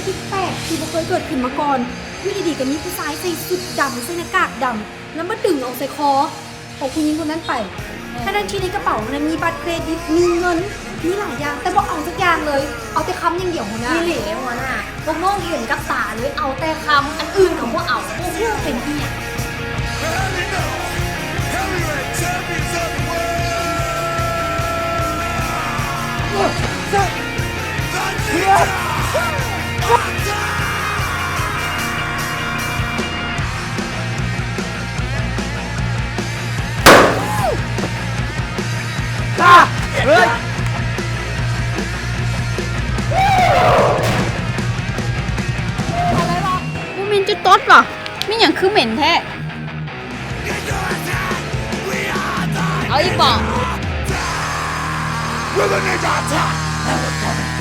ທີ່ແປກທີ່ບໍ່ເຄີຍເກີດຂຶ້ນມາກ່ອນ. ຢູ່ດີໆ ກໍມີຜູ້ຊາຍໃສ່ຊຸດດຳ ໃສ່ໜ້າກາກດຳ ແລ້ວມາດຶງເອົາສາຍຄໍຂອງຜູ້ຍິງຄົນນັ້ນໄປ ທັງໆທີ່ໃນກະເປົານັ້ນມີບັດເຄຣດິດ ມີເງິນ ມີຫຼາຍຢ່າງ ແຕ່ບໍ່ເອົາຈັກຢ່າງເລີຍ ເອົາແຕ່ຄຳຢ່າງດຽວ ຫົວໜ້າ. ອີ່ຫຼີເດ້ຫົວໜ້າ ພວກນ້ອງເຫັນກັບຕາເລີຍ ເອົາແຕ່ຄຳ ອັນອື່ນກໍບໍ່ເອົາ. ພວກເຈົ້າເປັນອີ່ຫຍັງ? The heavyweight champions of the world, the Ninja. ເຮີ້ຍ ບໍ່ແມ່ນຈຸດຕົດຫວາ? ມີຫຍັງຄືເໝັນແທ້? ເອົາອີກບໍ? We're the Ninja Attack!